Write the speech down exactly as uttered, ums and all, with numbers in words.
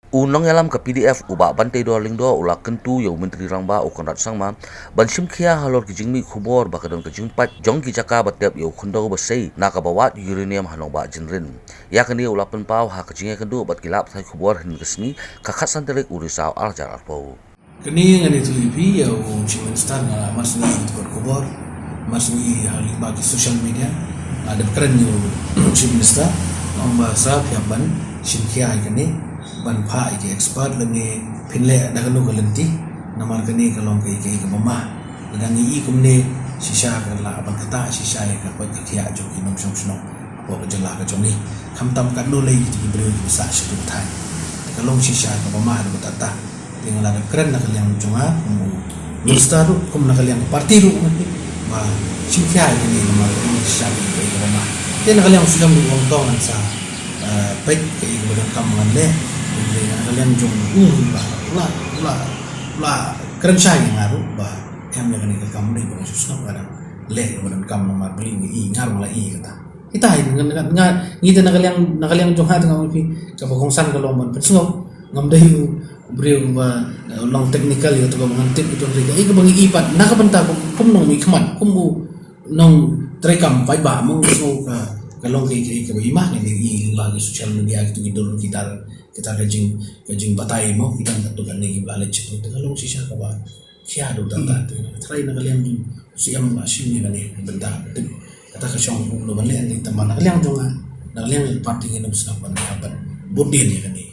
U nongïalam ka P D F u Bah Banteidor Lyngdoh u la kyntu ïa u Myntri Rangbah u Conrad Sangma ban shim khia halor ki jingmih khubor ba ka don ka jingpait jong ki jaka ba tep ïa u khyndew ba sei na kaba wad uranium ha nongbah Jynrin. Ïa kane u la pynpaw ha ka jingïakynduh bad ki lad pathai khubor hynnin ka sngi, ka khatsan tarik u Risaw arhajar arphew. Kane ngan ïathuh ïa phi ïa u Chief Minister, nga la mar sngi ïa ki khubor, mar sngi ha lyngba ki social media, nga dep kren ïa u Chief Minister, nga ong ba sa phi hap ban shim khia ïa kane, ban phah ïa ki expert lane phin leh da kano ka lynti, namar kane ka long kaei kaei kaba mah. Lada ngi i kumne shisha ka lah ban ktah shisha ïa ka koit ka khiah jong ki nongshong shnong hapoh ka jylla ka jong ngi. Khamtam katno lei ki briew kiba sah sha ki thaiñ. Te ka long shisha kaba mah da kata. Te nga la dep kren na ka liang jong nga kum u minister ruh, kum na ka liang party ruh, ba shim khia ïa kine namar ka long shisha kaei kaba mah. Te na ka liang u Syiemlieh ruh u ong to ngan sa, eh, peit kaei kaba donkam ngan leh. Te na ka liang jong u ruh ba la, la, la kren shai ïa nga ruh ba em ïa kane ka kam dei ba nga shu sngap, nga dang leh kaba donkam namar balei nga i, nga ruh nga la i kata. Kita hi nga, nga, nga, ngi te na ka liang, na ka liang jong nga te nga ong ïa phi, kaba kongsan ka long ban pynsngew. Ngam dei u briew ba, eh, long technical ïa, to kaba ngan tip ito ri ka, eh, kaba ngi i pat na ka bynta kum, kum nongmihkhmat, kum u nongtrei kam paidbah, mo, so ka, ka long kaei kaei kaba i mah, ngi i lyngba ki social media, kito ki dur, kita, kita ka jing, ka jingbatai, mo, kita kato kane kiba la leit sha, te ka long shisha kaba khia da uta uta. Te nga tharai na ka liang jong u Syiemlieh ba shim ïa kane ka bynta, te kata ka shong kumno ban leh, te tangba na ka liang jong nga, na ka liang jong ka party ngin ym sngap ban, ban bud dien ïa kane.